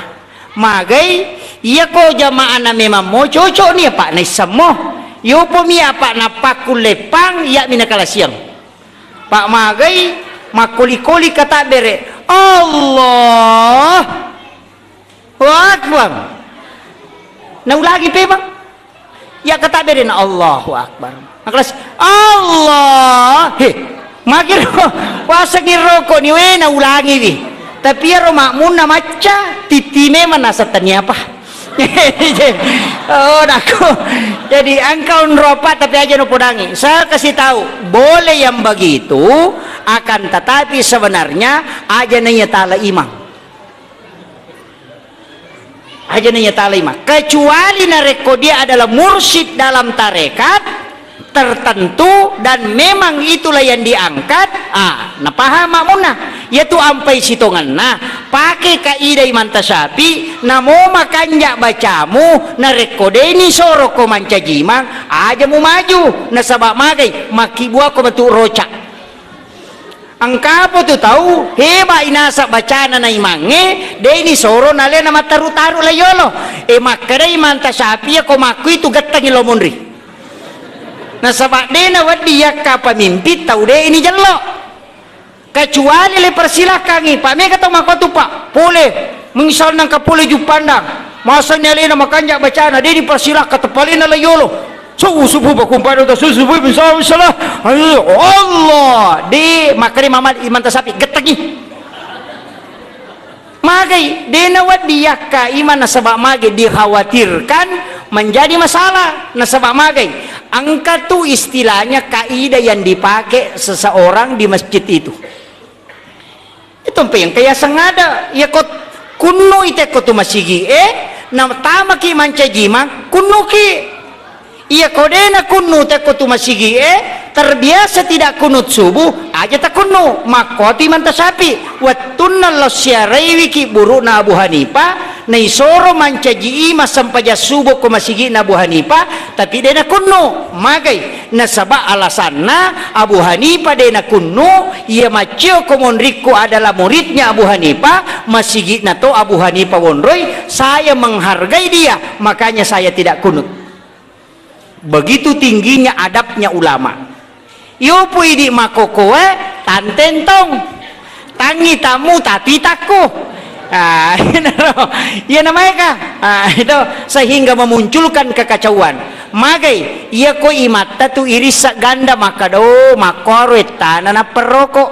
Magai, iyako jamaahna memang mo cocok ni apa naissammo. Yopomi apa nappakkulleppang, iya mi nakalasiang. Pak magai, makkoli-koli kata bere. Allah. Allahu Akbar. Naulangi pemang. Ya kata bere na Allahu Akbar. Nakelas Allah. He. Makiro. Wasengi rokok ni we naulangi wi. Tapi iyaro makmunna macca, titi memang nasa tania apa. Oh, dako. Jadi engkau nropa tapi aja no podangi. Saya kasih tahu, boleh yang begitu, akan tetapi sebenarnya aja nanya tala imang. Aja nanya tala imang. Kecuali narekko dia adalah mursyid dalam tarekat tertentu dan memang itulah yang diangkat, ah, napaham makmunna. Yatu ampai sitonganna, pake kaidah Imam Tasyafi, namo makanja bacamu, narekko deni soroko mancaji imang, aja mu maju, nasaba magai, makkibuako matu roca. Engkapo tu tau heba inasa bacana na imangnge, deni soro nalena mattaru-taru la yolo. E, makkedai Imam Tasyafi, ko makku itu gettangi lo munri. Nasaba dena wedding yakka pemimpin tau de ini jello. Kecuali le persilakkangi, Pak, mega tau makkotu, Pak. Pole, misalna engka pole Juppandang, masani alena makanja bacana, de dipersilakka tepalena la yolo. Subuh, subuh, bakumpada ta subuh, subuh, bisa, bisa lah. Ayo, Allah, de makkeda Imam Tasyafi, gettengi. Magai, de nawedding yakka imang nasaba magai dikhawatirkan menjadi masalah. Nasaba magai, engka tu istilahnya kaidah yang dipakai seseorang di masjid itu. Itu mpe yang kaya sengada, ya kot kunnu ite ko tu masigi e, na tamaki mancaji imang, kunnuki. Iya ko de nakunnu tekko tu masigi e, terbiasa tidak kunut subuh, aja takunnu. Makkotu Imam Tasyafi, wettunna lao siaraiwiki buru'na Abu Hanifah, naisoro mancaji imang sempajang subuh ko masigina Abu Hanifah, tapi de nakunnu. Magai? Nasaba alasanna Abu Hanifah de nakunnu, iya maccio ko monrikku adalah muridnya Abu Hanifah, masigina to Abu Hanifah wonroi, saya menghargai dia, makanya saya tidak kunut. Begitu tingginya adabnya ulama. Yopo idi makkokkoe, tantentong. Tangi tamu tapi takku. Ah, iya naro. Iya namaeka. Ah, itu sehingga memunculkan kekacauan. Magai, iya ko imatta tu irissa ganda makkada, oh, makkuaro ettana napperroko.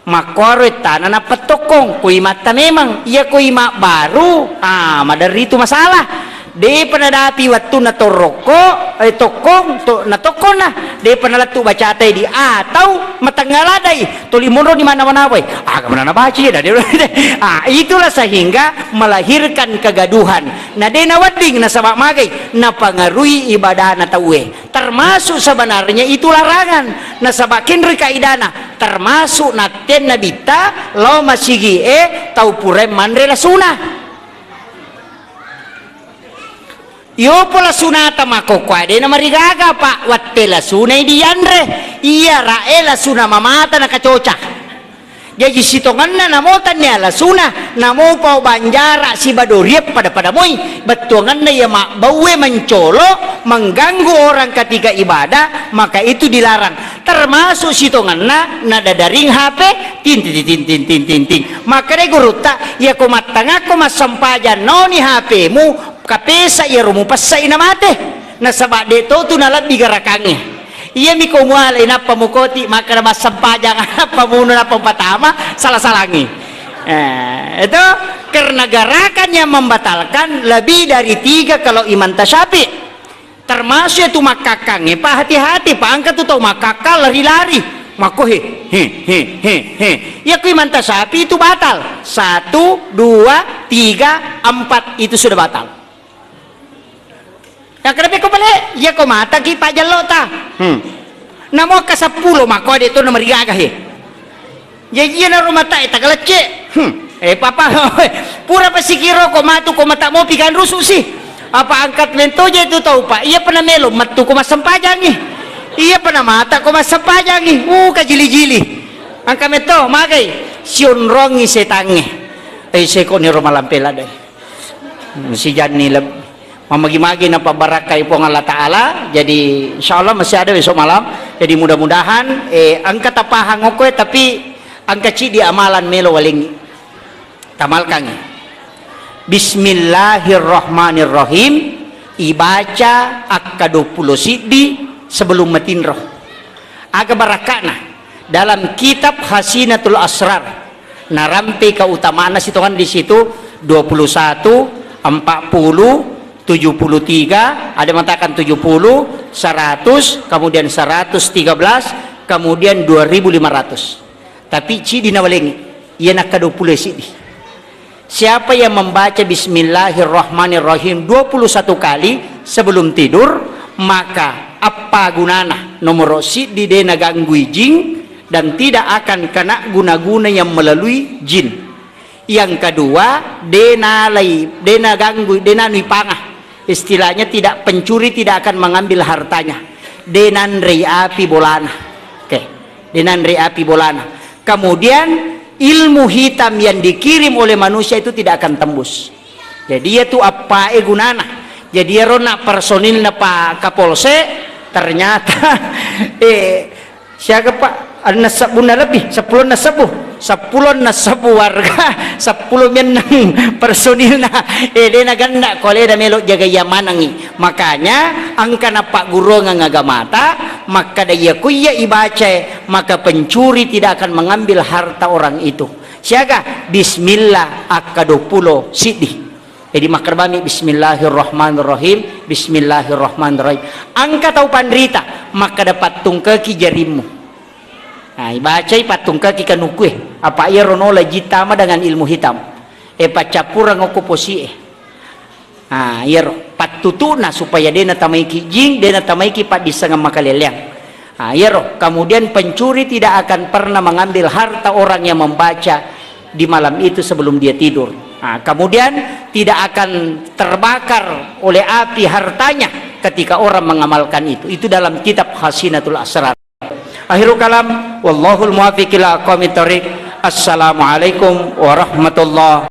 Makkuaro ettana nappa tokkong, ko imatta memang. Iya ko ima baru, ah, maderri tu masalah. Depa nadapi wettunna torrokko, eh, tokkong, to, natokkonna. Depa nalettu bacata di atau matengnga ladai. Toli monro di mana-mana, woi. Aga mana nabaca ya, dadi. Ah, itulah sehingga melahirkan kegaduhan. Na de nawedding nasaba magai, napangarui ibadana tauwe. Termasuk sebenarnya itu larangan. Nasaba kenri kaidana, termasuk nattenna bitta lao masigi e tau purae manre lasuna. Yopo lasunata makkokkoe de namarigaga, Pak, wette lasunai dianre. Iya rae lasuna mamata nakacoca. Jaji sitongenna namo tannia lasuna, namo pao banjara siba doriang pada-pada moi. Bettuangenna iya mabbaue mencolo, mengganggu orang ketika ibadah, maka itu dilarang. Termasuk sitongenna nadadaring H P, ting, ting, ting. Makkedai gurutta, iya ko mattangakko massempajang noni H P-mu, kapesa iyaro mupessai namate. Nasaba de to tu nalebbi garakangnge. Iyami ko mualai nappa mukoti makkeda massempajang, nappa muno, nappa mupatama, sala-salangi. Eh, itu karena gerakan yang membatalkan lebih dari tiga kalau Imam Tasyafi. Termasuk itu makkakkangnge, Pak, hati-hati, Pak, engka tu tau makkakkang lari-lari. Makko he, he, he, he, he. Iya ko Imam Tasyafi itu batal. Satu, dua, tiga, empat, itu sudah batal. Yang kenapa ko balik? Iya ko mataki Pak Jallo ta. Hmm. Namo ke sepuluh mako ada itu nomor gaga he. Jaji iyanaro matae tagalecce. Hmm. Eh, papa, pura pasikiro ko matu ko mata mopi kan rusu si. Apa angkat mentoja itu tau, Pak? Iya pernah melo matu ko massempajang ni. Iya pa namata ko massempajangi, uh, kajili-jili. Engka metto magai, sionrongi setangnge. Eh, seko niro malampe ladai. Hmm, sijanni lebbi. Mamagi-magi napabbarakkai Puang Allah Ta'ala. Jadi, insya Allah masih ada besok malam. Jadi, mudah-mudahan, eh, engka tapahang okkoe, tapi engka cidi amalan melo walengi. Tamalkangi. Bismillahirrahmanirrahim. Ibaca akka dua puluh siddi sebelum matinro. Aga barakka'na? Dalam kitab Hasinatul Asrar, narampe keutamaanna sitongan di situ, dua puluh satu, empat puluh, tujuh puluh tiga, ada mengatakan tujuh puluh, seratus, kemudian seratus tiga belas, kemudian dua ribu lima ratus. Tapi cidi nawalengi, iya nakka dua puluh siddi. Siapa yang membaca Bismillahirrahmanirrahim dua puluh satu kali sebelum tidur, maka appagunana? Nomoro siddi, de naganggui jin dan tidak akan kena guna-guna yang melalui jin. Yang kedua, de nalai, de naganggui, de nanui panga. Istilahnya tidak, pencuri tidak akan mengambil hartanya. De nanrei api bolana. Oke, de nanrei api bolana. Kemudian ilmu hitam yang dikirim oleh manusia itu tidak akan tembus. Jadi iya tu appae gunana. Jadi iyaro na personilna Pak Kapolsek, ternyata, eh, siaga, Pak? Enneng sebbunna lebbi, seppulo enneng sebbu. Seppulo enneng sebbu warga, seppulo menneng personilna. Eh, de naganna ko aleda melo jaga iya manengi. Makanya engka nappagguruangeng agamata, makkada iya ku iya ibacae, maka pencuri tidak akan mengambil harta orang itu. Siaga? Bismillah akka dua puluh siddi. Jadi makkeda bami, "Bismillahirrahmanirrahim, bismillahirrahmanirrahim." Engka tau panrita, makkeda, "Pattungkeki jarimmu." Nah, ibacai, "Pattungkeki kanukue." Apa iyaro nola jittama dengan ilmu hitam. Eh, paccappureng okko posie. Ah, iyaro pattutu'na supaya de natamaiki jing, de natamaiki paddissengeng makaleleang. Ah, iyaro. Kemudian pencuri tidak akan pernah mengambil harta orang yang membaca di malam itu sebelum dia tidur. Ah, kemudian tidak akan terbakar oleh api hartanya ketika orang mengamalkan itu. Itu dalam kitab Hasinatul Asrar. Akhirul kalam, wallahul muwaffiq ila aqwamit thariq. Assalamualaikum warahmatullahi